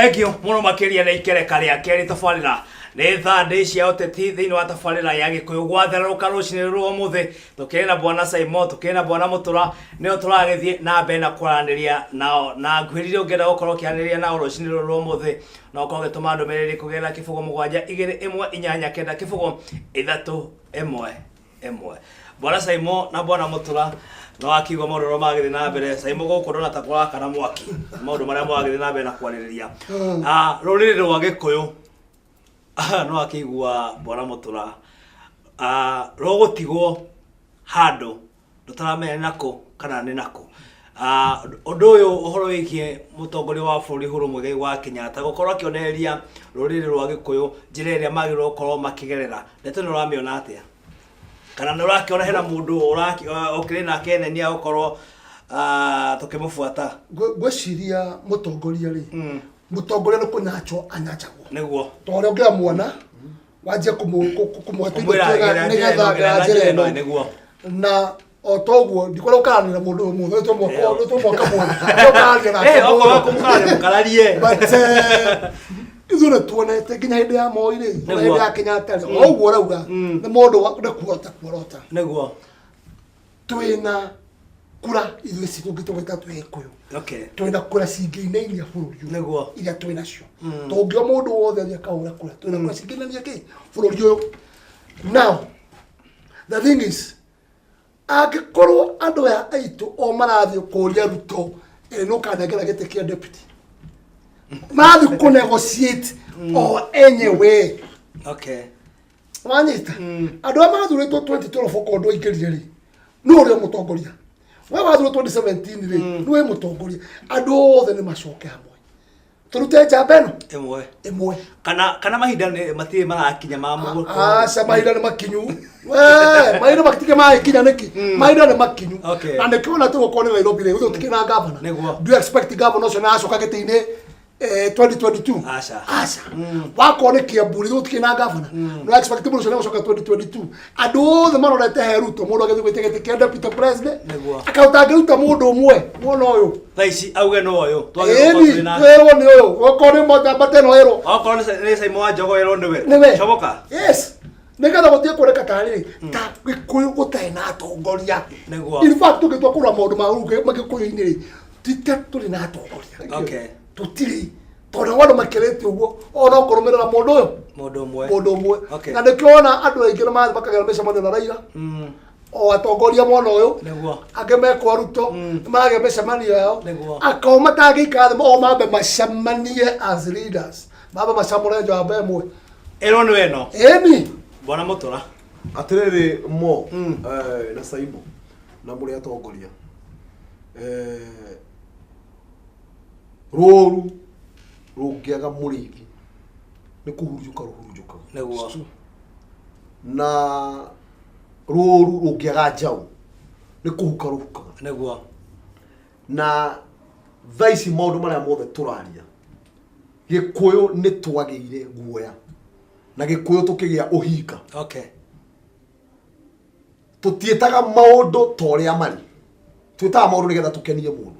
Thengiũ mũno makĩria nĩ ikereka rĩa kerĩ tabarĩra nĩ thandĩ cia ũteti thĩinĩ wa tabarĩra ya gĩkũyũ gwatherũka rũcinĩ rwa ũmũthĩ. Tũkĩrĩ na bwana Simon, tũkĩrĩ na bwana Mũtũra, nĩo tũragĩthiĩ na mbere na kwaranĩria nao. Na ngwĩrire ũngĩenda gũkorwo ũkĩaranĩria nao rũcinĩ rũrũ rwa ũmũthĩ, no ũkorwo ũgĩtũma ndũmĩrĩri kũgerera 072989 0 3 1 1. Bwana Saimo na bwana Mũtũra no akiuga maũndũ marĩa magĩthiĩ na mbere. Saimo, gũkũ ndona ta kũrakana mwaki maũndũ marĩa maragĩthiĩ na mbere na kwarĩrĩria. Ah, rũrĩrĩ rwa Gĩkũyũ, no akĩigua bwana Mũtũra, ah, rũgũtigwo handũ ndũtaramenya nĩ nakũ kana nĩ nakũ. Ah, ũndũ ũyũ ũhoro wĩgiĩ mũtongoria wa bũrũri Uhuru Muigai wa Kenyatta gũkorwo akĩonereria rũrĩrĩ rwa Gĩkũyũ njĩra ĩrĩa magĩrĩirwo gũkorwo makĩgerera, ndeto ĩno ũramĩona atĩa? Kana nĩ ũrakĩona hena mũndũ ũkĩrĩ nake nenia gũkorwo, ah, tũkĩmũbuata? Ngwĩciria mũtongoria rĩ, mũtongoria nĩ kũnyachwo anyachagwo. Tondũ ũrĩa ũngĩoya mwana wanjie kũmũhe tũindo Kũmwĩra twega gerera njĩra nĩgetha ĩno, gerera gerera njĩra njĩra ĩno, ĩno. Nĩguo. Na o toguo ndikwenda gũkaranĩra mũndũ ũyũ mũthĩ, nĩ twĩ mwaka mwerũ ũkaranĩra nake Eh, okorwo mũno. kũmũkararia mũkararie. But ithuĩ nĩ tuonete nginya hĩndĩ ya Moi rĩ, ona hĩndĩ ya Kenyatta rĩ, o ũguo ũrauga nĩ mũndũ nĩ kuorota kuorota. Twĩna kura ithuĩ ci tũngĩtũgĩta twĩ Gĩkũyũ, twĩna kura cingĩinainia bũrũri ũyũ, iria twĩ nacio tũngĩo mũndũ wothe athiĩ akahũra kura, twĩna kura cingĩinainia kĩ bũrũri ũyũ. Now the thing is, angĩkorwo andũ aya aitũ o marathiĩ kũria Ruto ĩ nũkanengera gĩtĩ kĩa deputy, marathiĩ kũ negotiate o enyewe. Wanyita, andũ arĩa mathurĩtwo 2012, okorwo ndwaingĩrire rĩ, nĩ ũrĩa mũtongoria we wathurwo 2017 rĩ, nĩ wĩ mũtongoria. Andũ othe nĩ macoke hamwe tũrute njamba ĩno ĩmwe. Ĩmwe. Kana mahinda nĩ matirĩ marakinya ma mũgũkorwo? Aca, mahinda nĩ makinyu. We, mahinda makitige magĩkinya nĩkĩ? Mahinda nĩ makinyu. Na nĩkĩo ona tũgũkorwo nĩ Nairobi rĩ, gũtikĩrĩ na gavana. Do you expect gavana ũcio nĩ acoka gĩtĩ-inĩ 2022? Aca. Aca. Wakorwo nĩ Kiambu rĩ, gũtikĩrĩ na gavana, no expect mũndũ ũcio nĩ gũcoka 2022? Andũ othe marorete he Ruto, mũndũ agĩthiĩ gwĩtia gĩtĩ kĩa deputy president. Akauta angĩruta mũndũ ũmwe mwena ũyũ Thaa ici auge no ũyũ twagĩrĩirwo gũkorwo ĩni tũrĩ nake. twĩrwo nĩ ũyũ, okorwo nĩ mbate ĩno ĩrwo Okorwo nĩ Simon wa Njogo ĩrwo nĩwe. Nĩwe. Coboka. Yes, nĩgetha gũtige kuoneka tarĩ ta Gĩkũyũ gũtarĩ na atongoria. In fact, tũngĩtua kũrora maũndũ ma rũu Magĩkũyũ-inĩ rĩ, ti ta tũrĩ na atongoria. Tũtirĩ, tondũ andũ makĩrĩte ũguo ona ũkũrũmĩrĩra mũndũ ũyũ. Mũndũ ũmwe. Mũndũ ũmwe. Na nĩkĩo wona andũ aingĩ nĩ marathiĩ makagera mĩcemanio na Raila, o atongoria mwena ũyũ, angĩ mekwa Ruto, nĩ maragĩa mĩcemanio yao. Akorwo matangĩikara thĩ o mambe macemanie as leaders, mambe macamũre njamba ĩmwe. Ĩrwo nĩwe ĩno. Ĩni. Bwana Mũtũra. Atĩrĩrĩ mo, na Saimo na mũrĩ atongoria, rũru rũngĩaga mũrĩithi nĩ kũhurunjũka rũhurunjũkaga. Na rũru rũngĩaga njaũ nĩ kũhuka rũhukaga. Na thaa ici maũndũ marĩa mothe tũraria, Gĩkũyũ nĩ twagĩire guoya na Gĩkũyũ tũkĩgĩa ũhinga. Tũtiĩtaga maũndũ ta ũrĩa marĩ, twĩtaga maũndũ nĩgetha tũkenie mũndũ.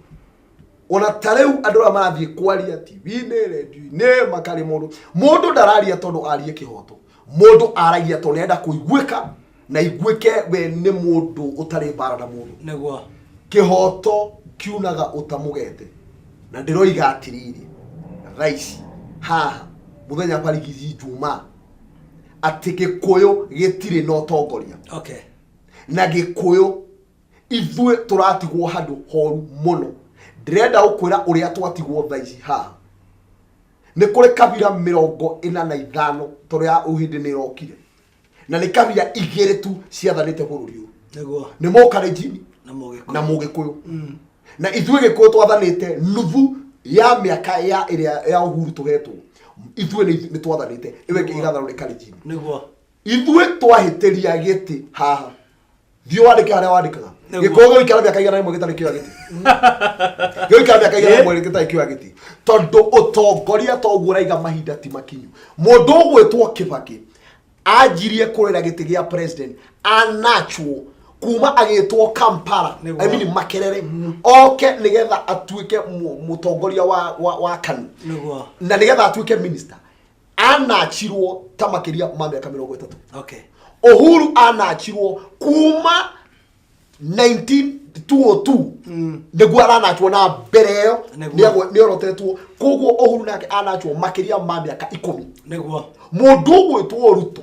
Ona ta rĩu andũ arĩa marathiĩ kwaria TV-inĩ, redio-inĩ, makarĩ mũndũ, mũndũ ndararia tondũ arie kĩhoto, mũndũ aragia tondũ nĩarenda kũiguĩka na iguĩke we nĩ mũndũ ũtarĩ mbara na mũndũ. Kĩhoto kiunaga ũtamũgete. Na ndĩroiga atĩrĩrĩ, thaa ici haha mũthenya barigici Njuma, atĩ Gĩkũyũ gĩtirĩ na ũtongoria. Na Gĩkũyũ ithuĩ tũratigwo handũ horu mũno. Ndĩrenda gũkwĩra ũrĩa twatigwo thaa ici haha nĩ kũrĩ kabira 45, tondũ ya ũhĩndĩ nĩ ĩrokire, na nĩ kabira igĩrĩ tu ciathanĩte bũrũri ũyũ. Nĩ Mũkalenjini na Mũgĩkũyũ. Na Mũgĩkũyũ. Na ithuĩ Gĩkũyũ twathanĩte nuthu ya mĩaka ya ĩrĩa ya uhuru tũhetwo. Ithuĩ nĩ twathanĩte, ĩyo ĩngĩ ĩgathanwo nĩ Kalenjini. Ithuĩ twahĩtĩria gĩtĩ haha, thiĩ wandĩke harĩa wandĩkaga. Gĩkũyũ gĩgũikara mĩaka 100 gĩtarĩ kĩoya gĩtĩ, gĩgũikara mĩaka 100 gĩtarĩ kĩoya gĩtĩ, tondũ ũtongoria toguo ũraiga mahinda ti makinyu. Mũndũ ũgwĩtwo Kĩbakĩ anjirie kũrĩra gĩtĩ gĩa president anachwo. Kuma agĩtwo Kampala, Nĩguo. I mean Makerere, oke nĩgetha atuĩke mũtongoria wa KANU na nĩgetha atuĩke minister, anachirwo ta makĩria ma mĩaka 30. Uhuru anachirwo kuma 1902 nĩguo aranachwo, na mbere ĩyo nĩorotetwo. Koguo Uhuru nake anachwo makĩria ma mĩaka 10. Mũndũ ũgwĩtwo Ruto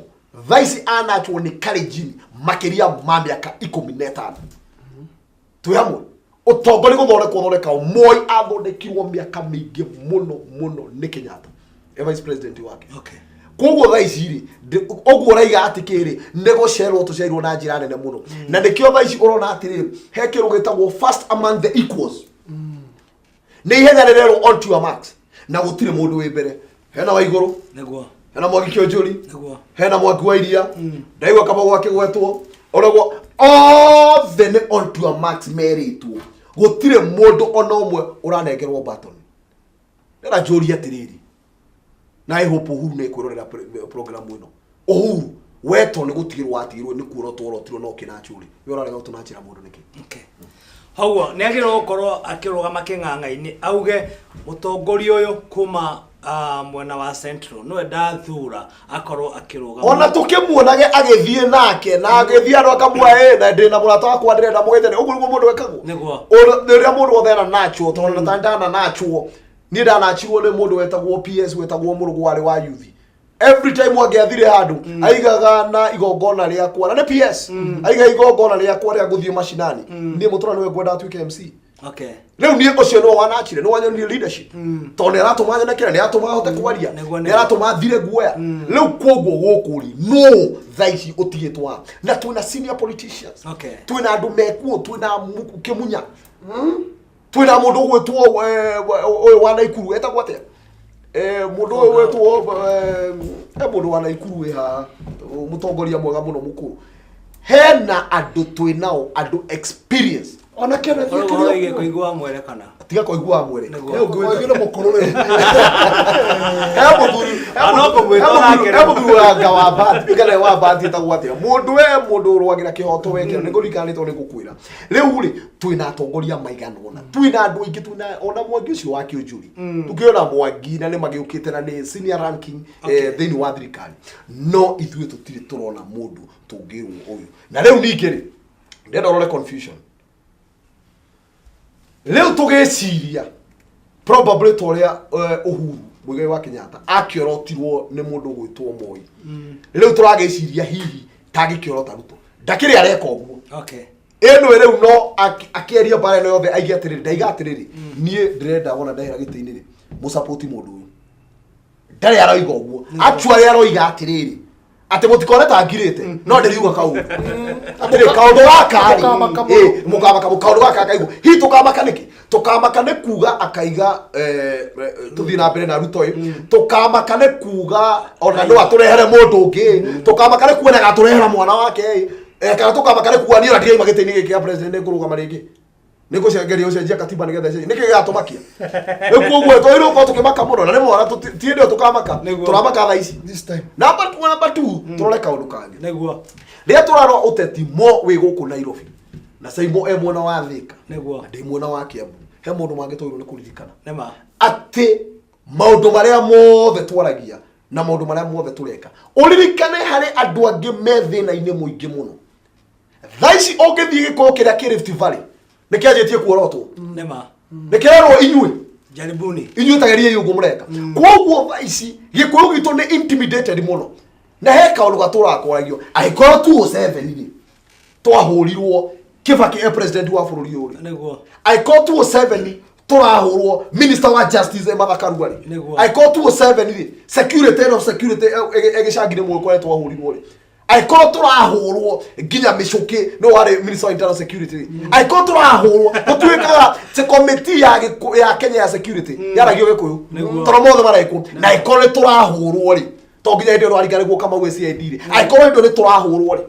thaa ici anachwo nĩ Kalenjin makĩria ma mĩaka 15. Twĩ hamwe? Ũtongoria gũthondekwo thondekao, Moi athondekirwo mĩaka mĩingĩ mũno mũno nĩ Kenyatta e vice president wake. Koguo thaa ici rĩ, ũguo ũraiga atĩ kĩrĩ nĩ gũcerwo tũcerirwo na njĩra nene mũno, na nĩkĩo thaa ici ũrona atĩrĩrĩ, he kĩndũ gĩtagwo first among the equals. Nĩ ihenya rĩrerwo on to your marks, na gũtirĩ mũndũ wĩ mbere. Hena wa igũrũ, hena Mwangi Kĩonjũri, hena Mwangi wa Iria, ndaigua Kamau akĩgwetwo onaguo. Othe nĩ on to your marks merĩtwo, gũtirĩ mũndũ ona ũmwe ũranengerwo button. Ndĩra njũrie atĩrĩrĩ, na I hope Uhuru nĩ kwĩrorera program ĩno. Uhuru, we to nĩ gũtigĩrwo watigĩrwo nĩ kuorotwo orotirwo no kĩnachũrĩ, we ũrarega gũtũnachĩra mũndũ nĩkĩ? Okay. Hoguo nĩ agĩrĩirwo gũkorwo akĩrũgama kĩng'ang'a-inĩ auge mũtongoria ũyũ kuma mwena wa Central nĩwe ndathura akorwo akĩrũgama. Ona tũkĩmuonage agĩthiĩ nake na agĩthiĩ andũ akamua ĩ na ndĩ na mũrata wakwa ndĩrenda mũgeithanie. Ũguo nĩguo mũndũ ekagwo. Rĩrĩa mũndũ wothe ena nachwo, tondũ na ndana nachwo, niĩ ndanachirwo nĩ mũndũ wetagwo PS, wetagwo Mũrũgũ, warĩ wa youth. Every time angĩathire handũ aigaga na igongona rĩakwa, na nĩ PS, aigaga igongona rĩakwa rĩa gũthiĩ macinani, niĩ mũtũra nĩwe ngwenda atuĩke MC. Rĩu niĩ ũcio nĩwe wanachire, nĩwe wanyonirie leadership, tondũ nĩ aratũma nyonekere, nĩ aratũma hote kwaria, nĩ aratũma thire guoya. Rĩu koguo gũkũ rĩ, no thaa ici ũtigĩtwo wa na twĩna senior politicians, twĩna andũ mekuo, twĩna Kĩmunya, twĩna mũndũ ũgwĩtwo ũyũ wa Naikuru etagwo atĩa? Mũndũ ũyũ gwĩtwo mũndũ wa Naikuru wĩ haha, mũtongoria mwega mũno mũkũrũ. Hena andũ twĩ nao, andũ experience. Ona kĩrĩa Ũhoro kĩrĩa wĩgiĩ kũigua mwere kana Tiga kũigua mwere. Nĩguo. He ũngĩ Wagĩrĩire mũkũrũ rĩu. He mũthuri, he Ah, no mũthuri- kũmwĩta he mũthuri- nake he mũthuri wa nga wa bahati kana wa bahati etagwo atĩa, mũndũ we mũndũ ũrũagĩra kĩhoto weke nĩ ngũririkana nĩ tondũ nĩ ngũkwĩra. Rĩu rĩ, twĩna atongoria maigana ũna, twĩna andũ aingĩ, twĩna ona Mwangi ũcio wa Kĩũnjũri, tũkĩona Mwangi na nĩ magĩũkĩte na nĩ senior ranking thĩinĩ wa thirikari, no ithuĩ tũtirĩ tũrona mũndũ tũngĩrwo ũyũ. Na rĩu ningĩ rĩ, ndĩrenda ũrore confusion rĩu tũgĩciria probably ta ũrĩa Uhuru Muigai wa Kenyatta akĩorotirwo nĩ mũndũ ũgwĩtwo Moi. Rĩu tũragĩciria hihi tangĩkĩorota Ruto, ndakĩrĩ areka ũguo. Ĩno rĩu no akĩaria mbara ĩno yothe aige atĩrĩrĩ, ndaiga atĩrĩrĩ, niĩ ndĩrenda wona ndahera gĩtĩ-inĩ rĩ, mũsapoti mũndũ ũyũ. Ndarĩ aroiga ũguo. Actually aroiga atĩrĩrĩ, atĩ mũtikone ta ngirĩte, no ndĩriuga kaũndũ atĩrĩ, kaũndũ gaka rĩ, Mũkamaka mũno. Mũkamaka kaũndũ gaka akaigua hihi tũkamaka nĩkĩ? Tũkamaka nĩ kuga akaiga tũthiĩ na mbere na Ruto ĩ, tũkamaka nĩ kuga ona no atũrehere mũndũ ũngĩ, tũkamaka nĩ kuga nĩagatũrehera mwana wake ĩ, kana tũkamaka nĩ kuga niĩ ona ndiraima gĩtĩ-inĩ gĩkĩ kĩa president, nĩ ngũrũgama rĩngĩ, nĩ ngũcengeria gũcenjia katiba nĩgetha ĩcenjie. Nĩkĩ gĩgatũmakia rĩu? Koguo twagĩrĩirwo gũkorwo tũkĩmaka mũno, na rĩmwe ona ti hĩndĩ ĩyo tũkamaka. Tũramaka thaa ici. This time. Number two, number two, tũrore kaũndũ kangĩ. Rĩrĩa tũrarora ũteti mo wĩ gũkũ Nairobi na Saimo e mwena wa Thika na ndĩ mwena wa Kiambu, he mũndũ mangĩ twagĩrĩirwo nĩ kũririkana atĩ maũndũ marĩa mothe twaragia na maũndũ marĩa mothe tũreka, ũririkane harĩ andũ angĩ me thĩna-inĩ mũingĩ mũno thaa ici. Ũngĩthiĩ gĩkũyũ kĩrĩa kĩ Rift Valley, nĩ kĩanjĩtie kuorotwo. Nĩ kĩrerwo inyuĩ Jaribuni. Inyuĩ tageriai ũguo mũreka. Koguo thaa ici gĩkũyũ gitũ nĩ intimidated mũno, na he kaũndũ gatũraga kwaragio, angĩkorwo 207 rĩ, twahũrirwo Kibaki e president wa bũrũri ũyũ rĩ, angĩkorwo 207 tũrahũrwo minister wa justice e Martha Karua rĩ, angĩkorwo 207 rĩ, security ĩno, security ĩgĩcangi nĩ mũĩ kũrĩa twahũrirwo rĩ, angĩkorwo tũrahũrwo nginya mĩcũkĩ nĩ warĩ minister wa internal security rĩ, angĩkorwo tũrahũrwo gũtuĩkaga ti committee ya Kenya ya security yaragio gĩkũyũ, tondũ mothe marekwo, na angĩkorwo nĩ tũrahũrwo rĩ, to nginya hĩndĩ ĩyo rwarika nĩguo Kamau e CID rĩ, angĩkorwo hĩndĩ ĩyo nĩ tũrahũrwo rĩ,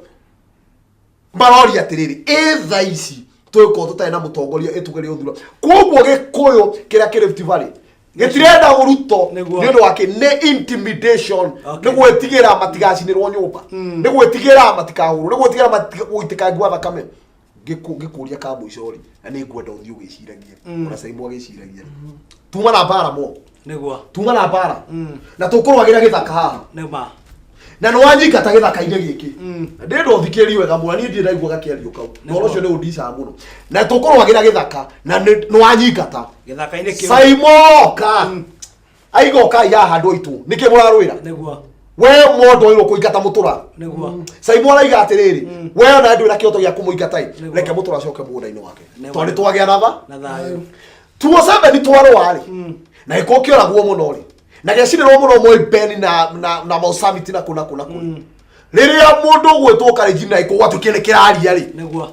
maroria atĩrĩrĩ, ĩ thaa ici tũgĩkorwo tũtarĩ na mũtongoria ĩtugeria ũthura. Koguo gĩkũyũ kĩrĩa kĩ Rift Valley Gĩtirenda Ruto. Nĩguo. Nĩ ũndũ wa kĩ? Nĩ intimidation. Okay. Nĩ gwĩtigĩra matigacinĩrwo nyũmba, nĩ gwĩtigĩra matikahũrwo, nĩ gwĩtigĩra gũitĩkangua thakame. Ngĩkũria ka mũico rĩ, na nĩ ngwenda ũthiĩ ũgĩciragia, ona Saimo agĩciragia, tuma na mbara mo. Tuma na mbara na tũkũrwagĩra gĩthaka haha. Nĩma. Na nĩ wanyingata gĩthaka-inĩ gĩkĩ. Na ndĩrenda ũthikĩrĩrie wega mũno, niĩ ndirĩ ndaigua gakĩario kau na ũhoro ũcio nĩ ũndicaga mũno. Na tũkũrwagĩra gĩthaka na nĩ wanyingata gĩthaka-inĩ kĩu. Saimoka aiga ũkai haha, andũ aitũ, nĩkĩ mũrarwĩra? We mondo oirwo kũingata mũtũra. Saimo araiga atĩrĩrĩ, we ona ndwĩ na kĩhoto gĩa kũmũingata ĩ. Reke mũtũra acoke mũgũnda-inĩ wake tondũ nĩ twagĩa na tha Na thayũ. Tuo seven twarũa rĩ, na gĩko kĩoragwo mũno rĩ, na gĩacinĩrwo mũno Moi Ben na Mau Summit na kũ na kũ na kũ. Rĩrĩa mũndũ ũgwĩtwo Karenjini na gĩkũ gwatuĩkire nĩ kĩraria rĩ,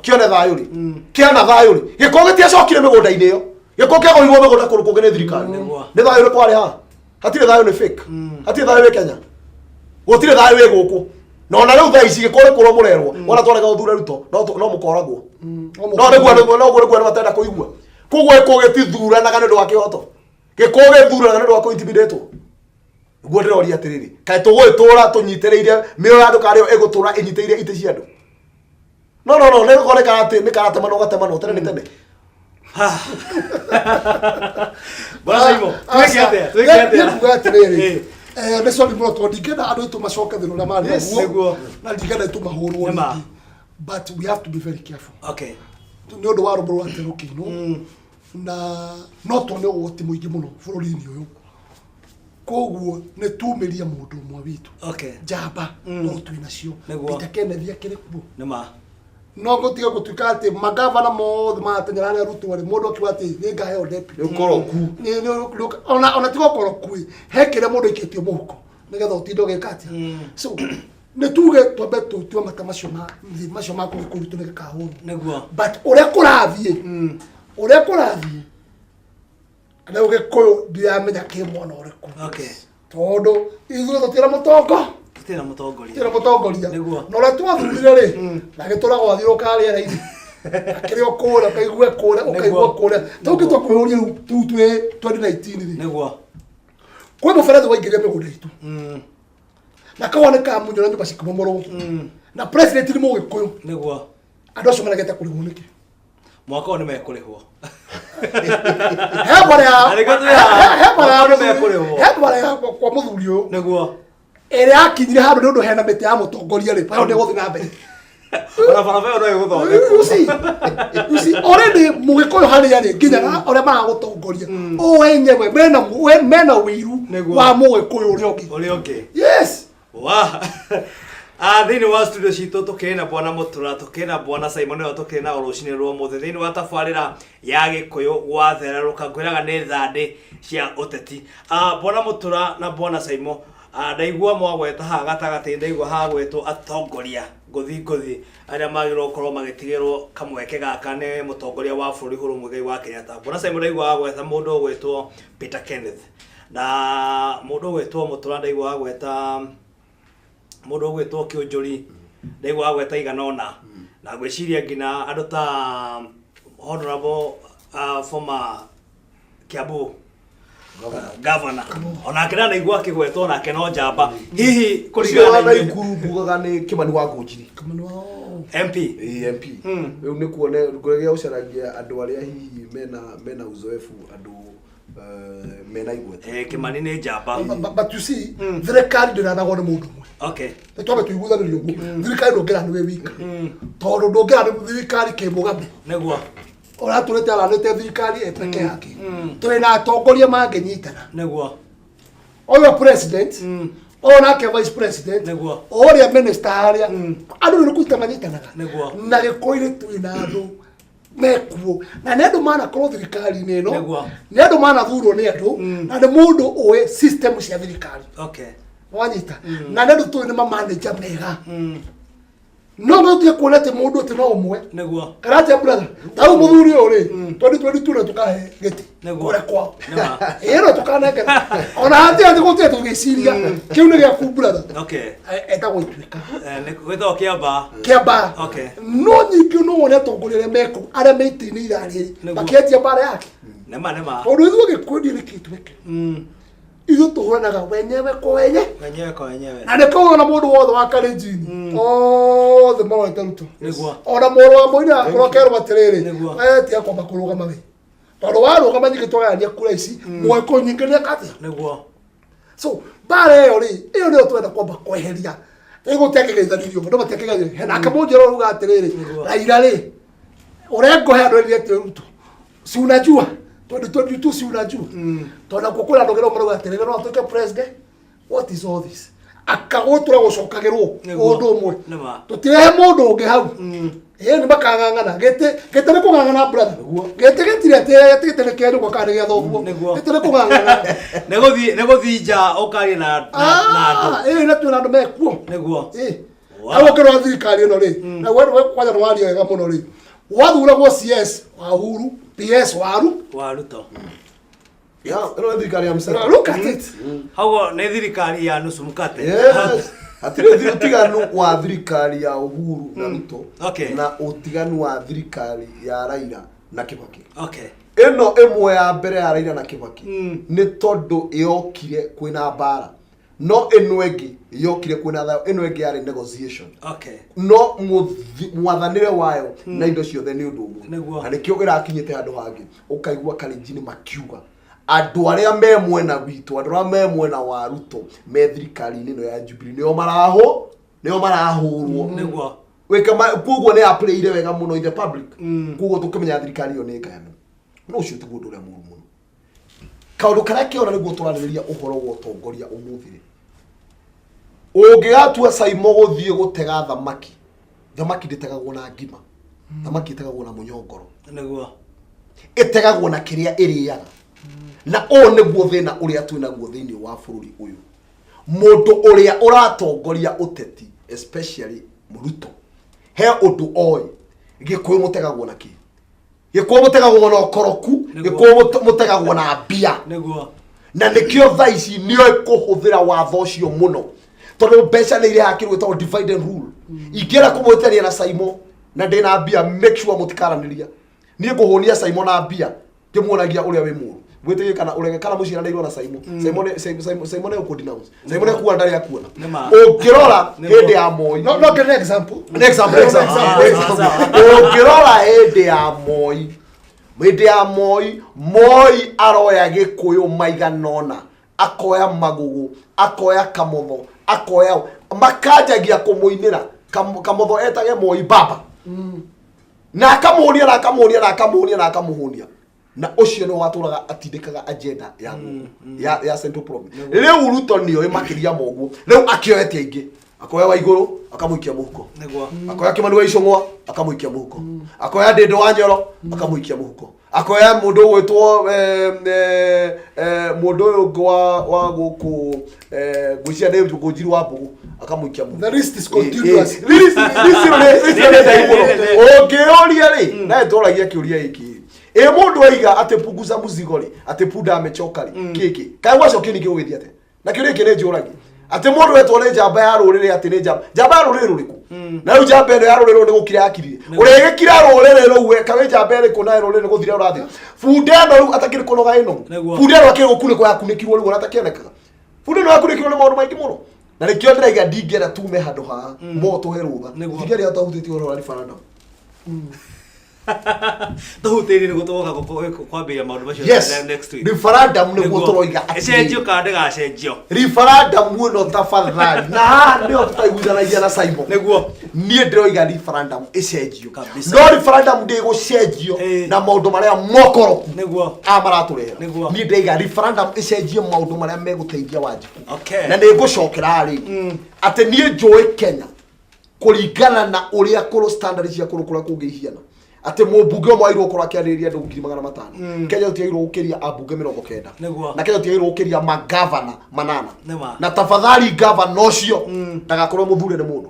kĩone thayũ rĩ, kĩana thayũ rĩ, gĩko gĩtiacokire mĩgũnda-inĩ ĩyo. Gĩko kĩagũrirwo mĩgũnda kũndũ kũngĩ nĩ thirikari. Nĩ thayũ ũrĩkũ warĩ haha? Hatirĩ thayũ, nĩ fake. Hatirĩ thayũ wĩ Kenya, gũtirĩ thayũ wĩ gũkũ. Na ona rĩu thaa ici gĩko nĩ mũrerwo wona twarega gũthure Ruto no mũkoragwo no nĩguo no nĩguo nĩ matenda kũigua. Koguo gĩkũ gĩtithuranaga nĩ ũndũ wa kĩhoto, gĩkũ gĩthuranaga nĩ ũndũ wa kũ-intimidate-wo. Nĩguo ndĩroria atĩrĩrĩ, kaĩ tũgũgĩtũra tũnyitĩrĩire mĩoyo ya andũ karĩo ĩgũtũra ĩnyitĩrĩire itĩ cia andũ? No no no nĩ gũkorwo nĩ karate, nĩ karatemanwo gatemanwo tene nĩ tene. Bwana Saimo, twĩke atĩa? Twĩke atĩa? Kuga atĩrĩrĩ, nĩ sorry mũno tondũ ndingĩenda andũ aitũ macoke thĩna ũrĩa marĩ naguo Nĩguo. na ndingĩenda aitũ mahũrwo Nĩma. rĩngĩ, but we have to be very careful nĩ ũndũ wa rũmũ rwa terũkĩinwo na no tuone ũgwati mũingĩ mũno bũrũri-inĩ ũyũ. Koguo nĩ tumĩrie mũndũ ũmwe witũ njamba tondũ twĩ nacio. Peter Kenneth akĩrĩ kuo. Nĩma. No gũtiga gũtuĩka atĩ magavana mothe marateng'era arĩa Ruto rĩ, mũndũ akiuga atĩ nĩ ngaheo deputy. Nĩ ũkoroku. Ona tiga ũkoroku ĩ, he kĩrĩa mũndũ aikĩtio mũhuko nĩgetha ũtinde ũgĩka atĩa. So nĩ tuge twambe tũtue mata macio ma macio ma kũgĩkũyũ witũ nĩ gĩkahũrwo. But ũrĩa kũrathiĩ rĩu, gĩkũyũ ndiramenya kĩ mwena ũrĩkũ tondũ ithuĩ tũtirĩ mũtongo. Tũtirĩ na mũtongoria. Tũtirĩ mũtongoria. Na ũrĩa twathurire rĩ, na gĩtũraga wathiũrũka rĩera-inĩ akĩrĩ o kũrĩa ũkaigue kũrĩa ũkaigua kũrĩa tau kĩtwa kwĩhũria rĩu tũu twĩ 2019 rĩ, kwĩ mũberethi waingĩria mĩgũnda itũ na kahũa nĩ kamunywo na nyũmba cikĩmomorwo na president nĩ mũgĩkũyũ. Andũ acio maregete kũrĩhwo nĩkĩ? Mwaka ũyũ nĩ mekũrĩhwo. He mbara ya Na nĩkĩo twĩ haha. He mbara ya Mwaka ũyũ nĩ mekũrĩhwo. He mbara ya kwa mũthuri ũyũ ĩrĩa yakinyire handũ nĩ ũndũ hena mĩtĩ ya mũtongoria rĩ, hau nĩ gũthiĩ na mbere. Ona barabara ĩyo no ĩgũthondekwo. You see, already mũgĩkũyũ harĩa rĩ nginya na ũrĩa maragũtongoria o enyewe mena ũiru wa mũgĩkũyũ ũrĩa ũngĩ. Ũrĩa ũngĩ. Yes. Wa Ah, thĩinĩ wa studio citũ tũkĩrĩ na bwana Mũtura, tũkĩrĩ na bwana Simon nĩo tũkĩrĩ na rũcinĩ rwa ũmũthĩ thĩinĩ wa tabarĩra ya Gĩkũyũ gwathererũka. Ngwĩraga nĩ thandĩ cia ũteti. Ah, bwana Mũtura na bwana Simon, ah, ndaigua mwagweta haha gatagatĩ, ndaigua hagwetwo atongoria ngũthi ngũthi arĩa magĩrĩirwo gũkorwo magĩtigĩrwo kamweke gaka nĩ mũtongoria wa bũrũri Uhuru Muigai wa Kenyatta. Bwana Simon, ndaigua wagweta mũndũ ũgwĩtwo Peter Kenneth, na mũndũ ũgwĩtwo Mũtura ndaigua wagweta mũndũ ũgwĩtwo Kĩũnjũri, ndaigua wagweta igana ũna, na ngwĩciria nginya andũ ta honorable former Kiambu governor onake ndanaigua akĩgwetwo, nake no njamba hihi. Ũcio Kũringana wa na inyuĩ. Naikuru ngugaga nĩ Kĩmani wa Ngũnjiri. Kamani wao. MP. Ĩĩ, MP. Rĩu nĩ kuone ngũrĩgĩa gũcaragia andũ arĩa hihi mena uzoefu, andũ mena igweta. Eh, Kĩmani nĩ njamba. But you see, thirikari ndĩranagwo nĩ mũndũ ũmwe. Nĩ twambe tũiguithanĩrie ũguo, thirikari ndũngĩra nĩwe wika, tondũ ndũngĩra nĩ thirikari kĩmũgame. Ũratũrĩte aranĩte thirikari ĩ peke yake. Tũrĩ na atongoria mangĩnyitana. Ũyũ president, ũyũ nake vice president, ũrĩa minister harĩa, andũ nĩ kũnyita manyitanaga. Na gĩkũyũ twĩ na andũ mekuo na nĩ andũ manakorwo thirikari-inĩ ĩno. Nĩ andũ manathurwo nĩ andũ na nĩ mũndũ ũĩ system cia thirikari. Wanyita? Na nĩ andũ tũĩ nĩ mamanager mega. No tie kuona atĩ mũndũ atĩ no ũmwe. Kana atĩa, brother? Ta rĩu mũthuri ũyũ rĩ, 2022 nĩ tũkahe gĩtĩ kũrĩa kwao. Ĩĩ, no tũkanengera ona hatirĩ atĩ gũtirĩ tũgĩciria kĩu nĩ gĩaku, brother. Etagwo Ituĩka. Eh, nĩ gwĩtagwo Kĩamba. Kĩamba. No nyingĩ no wone atongoria arĩa mekũ, arĩa me itĩ-inĩ irarĩ makĩenjia mbara yake. Nĩma nĩma. Tondũ ithuĩ gĩkundi nĩ kĩ tweke? Ithuĩ tũhũranaga wenyewe kwa wenye. Wenyewe kwa wenyewe. Na nĩkĩo ũrona mũndũ wothe wa Kalenjin othe marorete Ruto. Nĩguo. Ona mũrũ wa Moi akorwo akerwo atĩrĩrĩ, Nĩguo. we tiga kwamba kũrũgama we, tondũ warũgama nyingĩ twagayania kura ici, Mũgĩkũyũ nyingĩ nĩ eka atĩa? Nĩguo. So mbara ĩyo rĩ, ĩyo nĩyo twenda kwamba kweheria. Rĩu gũtiakĩgeithanirio, andũ matiakĩgeithanirio. Nake Mũnjero auga atĩrĩrĩ, Nĩguo. Raila rĩ, ũrĩa ngũhe andũ erire atĩ Ruto, si unajua 2022, si unajua, tondũ nakuo kwĩna andũ ngĩrwo marauga atĩrĩrĩ, no atuĩke president. What is all this? Akagũtũra gũcokagĩrwo Nĩguo. ũndũ ũmwe. Nĩma. Tũtirehe mũndũ ũngĩ hau. Ĩĩ, nĩ makang'ang'ana gĩtĩ, gĩtĩ nĩ kũng'ang'ana, brother. Gĩtĩ gĩtirĩ atĩ atĩ gĩtĩ nĩ kĩa nyũkwa kana nĩ gĩa thoguo. Nĩguo. Gĩtĩ nĩ kũng'ang'ana. Nĩ gũthiĩ, nĩ gũthiĩ nja ũkarie na andũ. Ah, ĩĩ, na twĩna andũ mekuo. Nĩguo. Ĩĩ. Wow. Hau ũkĩrora thirikari ĩno rĩ, na we kwanja nĩ waria wega mũno rĩ, wathuragwo CS wa Uhuru, PS wa Wa Ruto. Ya, ĩno nĩ thirikari ya mseto. Look at it. Hau nĩ thirikari ya nusu mkate. Yes. Hatirĩ ũtiganu wa thirikari ya Uhuru na Ruto na ũtiganu wa thirikari ya Raila na Kibaki. Ĩno ĩmwe ya mbere ya Raila na Kibaki nĩ tondũ yokire kwĩna mbara, no ĩno ĩngĩ yokire kwĩna thayũ. Ĩno ĩngĩ yarĩ negotiation. No mwathanĩre wayo na indo ciothe nĩ ũndũ ũmwe. Na nĩkĩo ĩrakinyĩte handũ hangĩ ũkaigua Kalenjin makiuga andũ arĩa me mwena witũ, andũ arĩa me mwena wa Ruto me thirikari-inĩ ĩno ya Jubilee nĩo marahũrwo. Wĩka koguo nĩ aplayire wega mũno in the public. Koguo tũkĩmenya thirikari ĩyo nĩ ngayanu. No ũcio tiguo ũndũ ũrĩa mũru mũno. Kaũndũ karĩa kĩona nĩguo tũrarĩrĩria ũhoro wa ũtongoria ũmũthĩ rĩ, ũngĩgatua Saimo gũthiĩ gũtega thamaki, thamaki ndĩtegagwo na ngima, thamaki ĩtegagwo na mũnyongoro. Ĩtegagwo na kĩrĩa ĩrĩaga. Na ũũ nĩguo thĩna ũrĩa twĩnaguo thĩinĩ wa bũrũri ũyũ. Mũndũ ũrĩa ũratongoria ũteti, especially Ruto, he ũndũ oĩ, Gĩkũyũ mũtegagwo na kĩ? Gĩkũyũ mũtegagwo na ũkoroku. Gĩkũyũ mũtegagwo na mbia. Na nĩkĩo thaa ici nĩoĩ kũhũthĩra watho ũcio mũno, tondũ mbeca nĩ irehaga kĩndũ gĩtagwo divide and rule. Ingĩenda kũmwĩtania na Saimo na ndĩna mbia, make sure mũtikaranĩria. Niĩ ngũhũnia Saimo na mbia ngĩmuonagia ũrĩa wĩ mũũru. Wĩtĩkie kana ũrege, kana mũciaranĩirwo na Saimo, Saimo nĩ Saimo nĩ ũkũ-denounce. Saimo nĩ kuona ndarĩ akuona. Nĩma. Ũngĩrora hĩndĩ ya Moi. No, get an example. An example, example, example. Ũngĩrora hĩndĩ ya Moi, hĩndĩ ya Moi, Moi aroya Gĩkũyũ maigana ũna, akoya Magugu, akoya Kamotho, akoya makanjagia kũmũinĩra. Kamotho etage Moi baba, na akamũhũnia, na akamũhũnia, na akamũhũnia, na akamũhũnia, na ũcio nĩ watũraga atindĩkaga agenda ya gũkũ ya Central Province. Rĩu Ruto nĩoĩ makĩria ma ũguo. Rĩu akĩoete aingĩ, akoya wa igũrũ akamũikia mũhuko, akoya Kimani wa Icũng'wa akamũikia mũhuko, akoya Ndĩndũ wa Nyoro akamũikia mũhuko, akoya mũndũ ũgwĩtwo mũndũ ũyũ ũngĩ wa gũkũ, ngwĩciria nĩ Ngũnjiru wa Mbũgũ, akamũikia mũhuko. The list is continuous. List ĩyo nĩ ndaihu mũno. Ũngĩũria rĩ, nawe tũragia kĩũria gĩkĩ, ĩ mũndũ aiga atĩ punguza mzigo rĩ, atĩ punda amechoka rĩ, kĩkĩ kaĩ gwacokio ningĩ gũgĩthiĩ atĩa? Na kĩũria gĩkĩ nĩ njũragia atĩ mũndũ wetwo nĩ njamba ya rũrĩrĩ, atĩ nĩ njamba ya rũrĩrĩ rũrĩkũ? Na rĩu njamba ĩno ya rũrĩrĩ rũu nĩ gũkira yakirire, ũrĩa ĩgĩkira rũrĩrĩ rũu we, kaĩ njamba ĩrĩkũ? Nayo rũrĩrĩ nĩ gũthira rũrathira. Bunda ĩno rĩu atakĩrĩ kũnoga ĩno. Bunda ĩno akĩrĩ gũkunĩkwo yakunĩkirwo rĩu ona atakĩonekaga. Bunda ĩno yakunĩkirwo nĩ maũndũ maingĩ mũno, na nĩkĩo ndĩraiga ndingĩenda tume handũ haha mo tũhe rũtha. Ndingĩenda tũhutĩtie ũhoro wa referendum. Tũhutĩirie nĩguo tũgoka kwambĩrĩria maũndũ macio next week. Referendum nĩguo tũroiga atĩrĩrĩ. Ĩcenjio kana ndĩgacenjio? Referendum ĩno tafadhali, na haha nĩho tũtaiguithanagia na Simon. Niĩ ndĩroiga referendum ĩcenjio. No referendum ndĩgũcenjio na maũndũ marĩa mokoroku aya maratũrehera. Niĩ ndĩraiga referendum ĩcenjie maũndũ marĩa megũteithia Wanjikũ. Na nĩ ngũcokera rĩngĩ atĩ niĩ njũĩ Kenya kũringana na ũrĩa kũrũ standard cia kũrũ kũrĩa kũngĩ ihiana, atĩ mũmbunge ũmwe agĩrĩirwo gũkorwo akĩarĩrĩria andũ 500,000. Kenya tũtiagĩrĩirwo gũkĩria ambunge 90. Na Kenya tũtiagĩrĩirwo gũkĩria magavana 8. Na tafadhali gavana ũcio ndagakorwo mũthure nĩ mũndũ.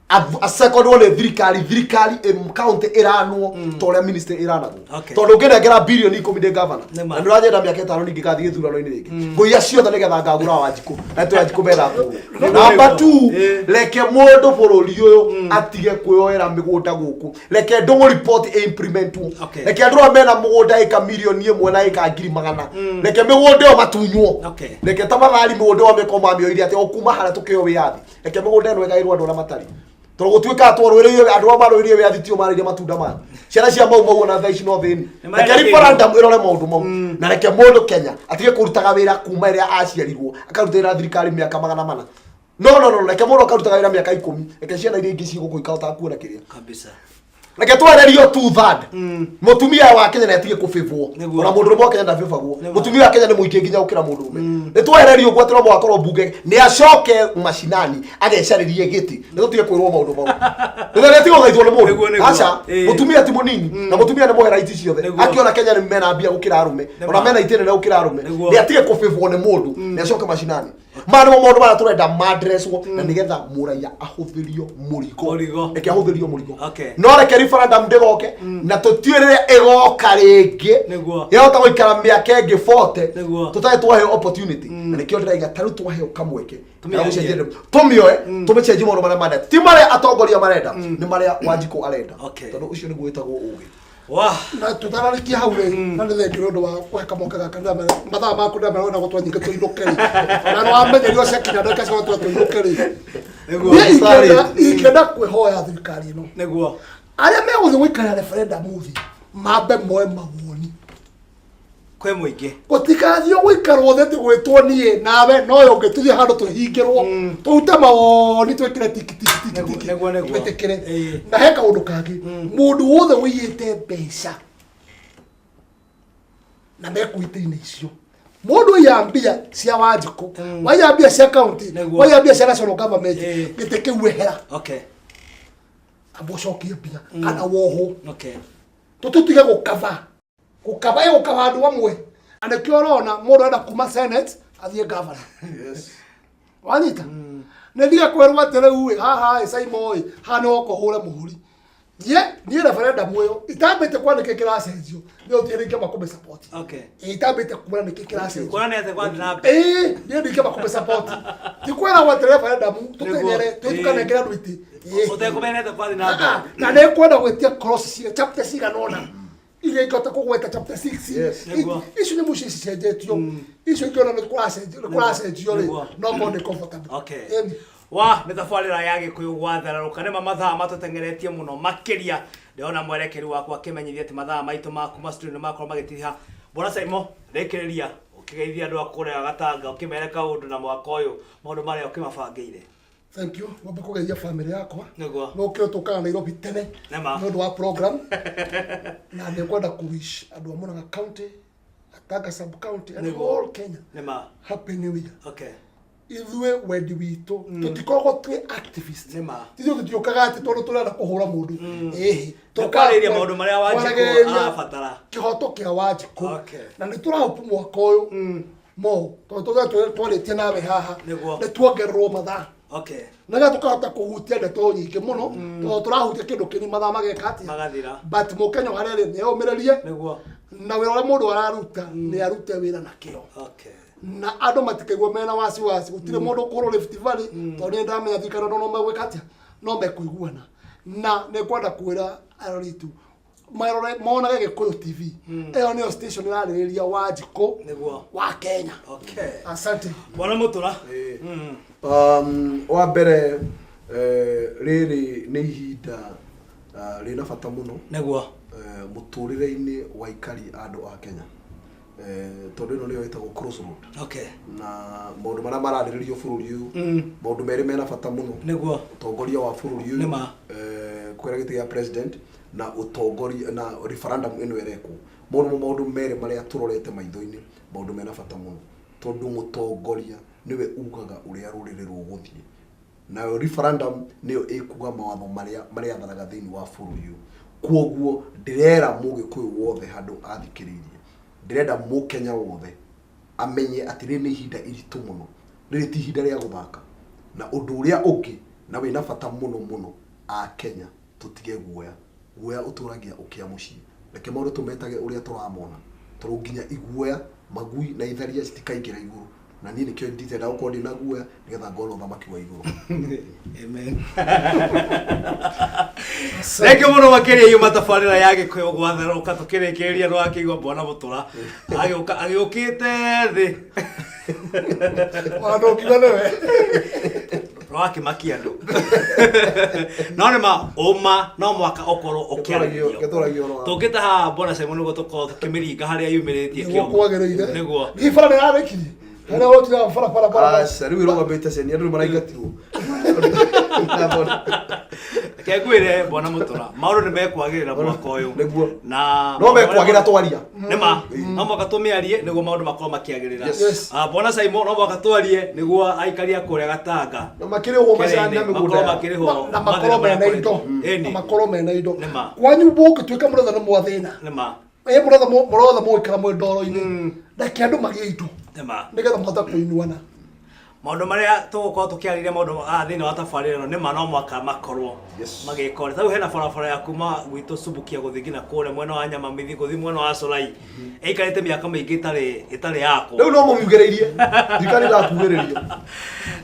Acekondwo nĩ thirikari thirikari county ĩranwo ta ũrĩa ministry ĩranagwo. Okay. Tondũ ũngĩnengera birioni 10 ndĩ gavana Nĩ ma. na nĩ ũranyenda mĩaka 5 ningĩ ngathiĩ gĩthurano-inĩ rĩngĩ, ngũiya ciothe nĩgetha ngagũra Wanjikũ na tũ Wanjikũ metha kũgũrwo. Namba 2, reke mũndũ bũrũri ũyũ atige kwĩyoera mĩgũnda gũkũ. Reke ndũng'ũ report ĩ-implementwo. Okay. Reke andũ arĩa mena mũgũnda ĩka mirioni 1 na ĩka 100,000, reke mĩgũnda ĩyo matunywo. Okay. Reke ta mathari mũgũnda ĩyo mĩko mamĩoire atĩ o kuma harĩa tũkĩo wĩyathi, reke mĩgũnda ĩno ĩgaĩrwo andũ arĩa matarĩ, tondũ gũtuĩkaga twarũĩrĩire andũ arĩa marũĩrĩire wĩyathi tio marĩire matunda mayo. Ciana cia mau mau ona thaa ici no thĩni. Nĩ marenda Reke kĩndũ. referendum ĩrore maũndũ mau, na reke mũndũ Kenya atige kũrutaga wĩra kuma ĩrĩa aciarirwo akaruta wĩra thirikari mĩaka 400. No, no, no, reke mũndũ akarutaga wĩra mĩaka 10, reke ciana iria ingĩ cigũkũ ikahota kuona kĩrĩa. Kabisa. Reke twererio two third. Mũtumia wa Kenya nĩ atige kũbĩbwo. Nĩguo. Ona mũndũrũme wa Kenya ndabĩbagwo. Nĩma. Mũtumia wa Kenya nĩ mũingĩ nginya gũkĩra mũndũrũme. Nĩ twererio ũguo atĩ no mũhaka akorwo mbunge nĩ acoke macinani agecarĩrie gĩtĩ, nĩ tũtige kwĩrwo maũndũ mau. Nĩ tiga gũthaithwo nĩ Nĩguo, mũndũ. nĩguo. Aca, mũtumia ti mũnini na mũtumia nĩ mũhe rights ciothe. Nĩguo. Akĩona Kenya nĩ mena mbia gũkĩra arũme, Nĩma. ona mena itĩ nene gũkĩra arũme, Nĩguo. nĩ atige kũbĩbwo nĩ mũndũ, nĩ acoke macinani. Maya nĩmo maũndũ marĩa tũrenda mandreswo na nĩgetha mũraiya ahũthĩrio mũrigo. Mũrigo. Reke ahũthĩrio mũrigo. Okay. No reke referendum ndĩgoke na tũtiũĩ rĩrĩa ĩgoka rĩngĩ. Nĩguo. Yahota gũikara mĩaka ĩngĩ 40 Nĩguo. tũtarĩ twaheo opportunity, na nĩkĩo ndĩraiga ta rĩu twaheo kamweke Tũmĩarie. Tũmĩcenjie, tũmĩoe, tũmĩcenjie maũndũ marĩa marenda, ti marĩa atongoria marenda, nĩ marĩa Wanjikũ arenda, Okay. tondũ ũcio nĩguo wĩtagwo ũgĩ. Wah. Na tutararĩkia hau rĩ, na nĩ thengiũ nĩ ũndũ wa kũhe kamweke gaka, mathaa maku ndĩramera wenda gũtwa nyingĩ tũinũke rĩ, na nĩ wamenyerio ciakinya ndagĩka cia gũtwa tũinũke rĩ. Nĩguo. Niĩ ingĩenda kwĩhoya thirikari ĩno, Nĩguo. arĩa megũthiĩ gũikarĩra referendum thĩ mambe moe mawoni Kwĩ mũingĩ. Gũtikathiĩ gũikarwo thĩ atĩ gwĩtwo niĩ nawe no ũyũ ũngĩ tũthiĩ handũ tũhingĩrwo tũrute mawoni twĩkĩre tiki tiki tiki tiki Nĩguo, nĩguo. twĩtĩkĩre. Ĩĩ. Na he kaũndũ kangĩ, mũndũ wothe ũiyĩte mbeca na mekũ itĩ-inĩ icio, mũndũ ũiya mbia cia Wanjikũ, waiya mbia cia county, Nĩguo. waiya mbia cia national government, Ĩĩ. gĩtĩ kĩu ehera, Okay. amba ũcokie mbia kana wohwo. Okay. Tũtũtige gũkaba gũkaba ĩ gũkaba andũ amwe, na nĩkĩo ũrona mũndũ arenda kuma senate athiĩ governor. Wanyita nĩ ndige kwĩrwo atĩ rĩu ĩ haha ĩ Saimo ĩ haha nĩ woka ũhũre mũhũri. Niĩ referendum ĩyo itambĩte kuona nĩkĩ kĩracenjio, nĩ ũthiĩ rĩngĩ makũmĩ support. Okay. Ĩ itambĩte kuona nĩkĩ kĩracenjio. Kuona nĩ atĩa gwathiĩ na mbere. Ĩĩ, niĩ ndingĩamba kũmĩ support, ti kwĩragwo atĩ referendum tũteng'ere Nĩguo. tũkanengere andũ itĩ. Ĩĩ. Ũtekũmenya nĩ atĩa gwathiĩ na mbere. Ah, na nä kwenda gwä tia cross cia chapter cigana ona iria ingĩhota kũgweta chapter 6. Yes. Nĩguo. Icio nyamũ icio cicenjetio, icio ingĩona nĩ kũracenjio rĩ, Nĩguo. no korwo nĩ comfortable. Okay. Ĩni. Wa nĩ tabarĩra ya Gĩkũyũ gwathararũka. Nĩma mathaa matũteng'eretie mũno makĩria. Ndĩrona mwerekeri wakwa akĩmenyithia atĩ mathaa maitũ ma kuma studio nĩ makorwo magĩtiriha. Bwana Saimo, rĩkĩrĩria ũkĩgeithia andũ a kũrĩa Gatanga, ũkĩmere kaũndũ na mwaka ũyũ maũndũ marĩa ũkĩmabangĩire. Thank you. Ngombe kũgeithia family yakwa. Nĩguo. No kĩo tũkaga Nairobi tene Nĩma. nĩ ũndũ wa program, na nĩ ngwenda kũ wish andũ a Murang'a County, Gatanga sub county and Nĩguo. all Kenya Nĩma. happy new year. Okay. Ithuĩ wendi witũ tũtikoragwo twĩ activist. Nĩma. Ithuĩ tũtiũkaga atĩ tondũ tũrenda kũhũra mũndũ ĩhĩ. Nĩ kwarĩrĩria maũndũ marĩa Wanjikũ Kwaragĩrĩria arabatara. kĩhoto kĩa Wanjikũ. Okay. Na nĩ tũrahopu mwaka ũyũ mo tondũ twarĩtie nawe haha, Nĩguo. nĩ tuongererwo mathaa Okay. nĩgetha tũkahota kũhutia ndeto nyingĩ mũno, tondũ tũrahutia kĩndũ kĩni mathaa mageka atĩa? Magathira. But mũkenya harĩa arĩ nĩ eyũmĩrĩrie, Nĩguo. na wĩra ũrĩa mũndũ araruta nĩ arute wĩra na kĩo, Okay. na andũ matikaigua mena wasiwasi. Gũtirĩ mũndũ ũkũrwo Rift Valley, tondũ nĩ ndamenya thirikari no megwĩka atĩa, no mekũiguana. Na nĩ ngwenda kwĩra arori tu marore monage Gĩkũyũ TV, ĩyo nĩyo station ĩrarĩrĩria Wanjikũ Nĩguo. wa Kenya. Okay. Asante. Bwana Mũtũra. Wa mbere, rĩrĩ nĩ ihinda rĩna bata mũno Nĩguo. Mũtũrĩre-inĩ wa aikari a andũ a Kenya, tondũ ĩno nĩyo ĩtagwo crossroad. Okay. Na maũndũ marĩa mararĩrĩrio bũrũri ũyũ, maũndũ merĩ mena bata mũno: Nĩguo. Ũtongoria wa bũrũri ũyũ, Nĩma. Kwĩra gĩtĩ gĩa president, na ũtongoria na referendum ĩno ĩrekwo. Mau nĩmo maũndũ merĩ marĩa tũrorete maitho-inĩ, maũndũ mena bata mũno, tondũ mũtongoria nĩwe ugaga ũrĩa rũrĩrĩ rũgũthiĩ, nayo referendum nĩyo ĩkuga mawatho marĩa marĩathanaga thĩinĩ wa bũrũri ũyũ. Kwoguo ndĩrera mũgĩkũyũ wothe handũ athikĩrĩirie, ndĩrenda mũkenya wothe amenye atĩ rĩrĩ nĩ ihinda iritũ mũno, rĩrĩ ti ihinda rĩa gũthaka. Na ũndũ ũrĩa ũngĩ Na wĩna bata mũno mũno a Kenya tũtige guoya. Guoya ũtũragia ũkĩa mũciĩ. Reke maũndũ tũmetage ũrĩa tũramona. Tondũ nginya iguoya, magui na itharia citikaingĩra igũrũ. Na niĩ nĩkĩo nditenda gũkorwo ndĩna guoya nĩgetha ngona ũthamaki wa igũrũ. Amen. Thengiũ mũno makĩria yuma tabarĩra ya Gĩkũyũ gwatherũka tũkĩrĩkĩrĩria nĩwakĩigua Bwana Mũtũra agĩũka agĩũkĩte thĩ Ona ndũngiuga nĩwe. rwakĩmakia andũ no nĩ ma ũma no mwaka ũkorwo ũkĩarĩrĩrio Gĩtũragio ũhoro wa- tũngĩte haha Bwana Simon nĩguo tũkorwo tũkĩmĩringa harĩa yumĩrĩtie Nĩguo kwagĩrĩire. nĩguo Hihi bara nĩ yarĩkirie? Harĩa wokire bara bara bara. Aca, rĩu ĩrũgamĩte ceni andũ nĩ maraingatirwo. Reke ngwĩre Bwana Mũtũra maũndũ nĩ mekwagĩrĩra mwaka ũyũ Nĩguo. na No mekwagĩra twaria. nĩ ma no mwaka tũmĩarie nĩguo maũndũ makorwo makĩagĩrĩra Yes. Ah, Bwana Simon no mwaka twarie nĩguo aikari a kũrĩa Gatanga Na makĩrĩhwo macani na Kĩrĩa-inĩ, mĩgũnda makorwo yao. makĩrĩhwo Na makorwo mathĩna mena marĩa indo. kũrĩ. Na Ĩni. makorwo mena indo. Nĩ ma. Kwanyu mũngĩtuĩka mũrothe nĩ mwathĩna. nĩ ma Ĩ mũrothe mũrothe mũgũikara mwĩ ndoro-inĩ. Reke andũ magĩe indo. nĩ ma Nĩgetha mahote kũinuana. Maũndũ marĩa tũgũkorwo tũkĩarĩria maũndũ ah, thĩinĩ wa tabarĩra ĩno nĩ ma no mwaka makorwo Yes. magĩka ũrĩa. Tarĩu hena barabara ya kuma gwitũ Subukia gũthiĩ nginya kũrĩa mwena wa Nyamamithi gũthiĩ mwena wa Solai ĩikarĩte mĩaka mĩingĩ ĩtarĩ ĩtarĩ yakwo. Rĩu no mũmiugĩrĩirie. Thirikari ĩrakugĩrĩria.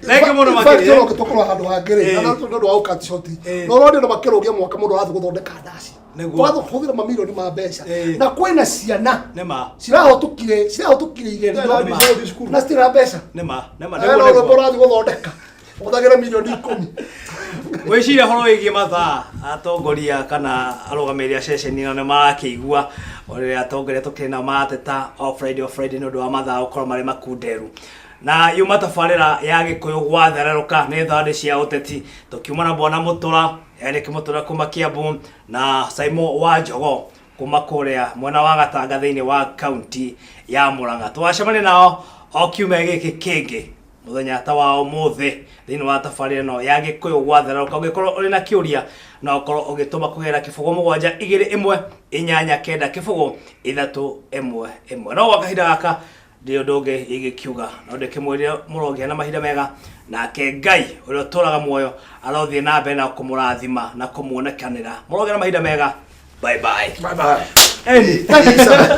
Thengiũ mũno In fact, makĩria. ona ũngĩtũkorwo handũ hangĩ rĩ, Ĩĩ. na nĩ ũndũ wa gũkat short. Ĩĩ. No ũrona andũ makĩrũgia mwaka mũndũ arathiĩ gũthondeka ndaci. Nĩguo. Twathiĩ kũhũthĩra mamirioni ma mbeca. Ĩĩ. Na kwĩna ciana Nĩ ma cirahũtũkire cirahũtũkire igerio Nĩ ma. na citirĩ na mbeca. nĩ ma nĩ ma Hena nĩguo rwĩmbo nĩguo. ũrathiĩ gũthondeka ũhũthagĩre mirioni ikũmi. Gwĩciria ũhoro wĩgiĩ mathaa atongoria kana arũgamĩrĩri a ceceni ĩno nĩ marakĩigua ũrĩa atongoria tũkĩrĩ nao marateta o Friday o Friday nĩ ũndũ wa mathaa gũkorwo marĩ makunderu na yuma tabarĩra ya Gĩkũyũ gwathererũka nĩ thandĩ cia ũteti tũkiuma na Bwana Mũtũra Eric Mũtũra kuma Kiambu na Saimo wa Njogo kuma kũrĩa mwena wa Gatanga thĩinĩ wa kaunti ya Murang'a tũgacemania nao o kiumia gĩkĩ kĩngĩ mũthenya ta wa ũmũthĩ thĩinĩ wa tabarĩra ĩno ya Gĩkũyũ gwathererũka ũngĩkorwo ũrĩ na kĩũria no ũkorwo ũgĩtũma kũgerera 0 7 2 1 8 9 0 3 1 1 no gwa kahinda gaka ndĩ ũndũ ũngĩ ingĩkiuga no ndĩkĩmwĩrire mũrogĩa na mahinda mega nake Ngai ũrĩa ũtũraga muoyo arothiĩ na mbere na kũmũrathima na kũmuonekanĩra mũrogĩa na mahinda mega bye bye Bye bye. Eni. Thank you, sir.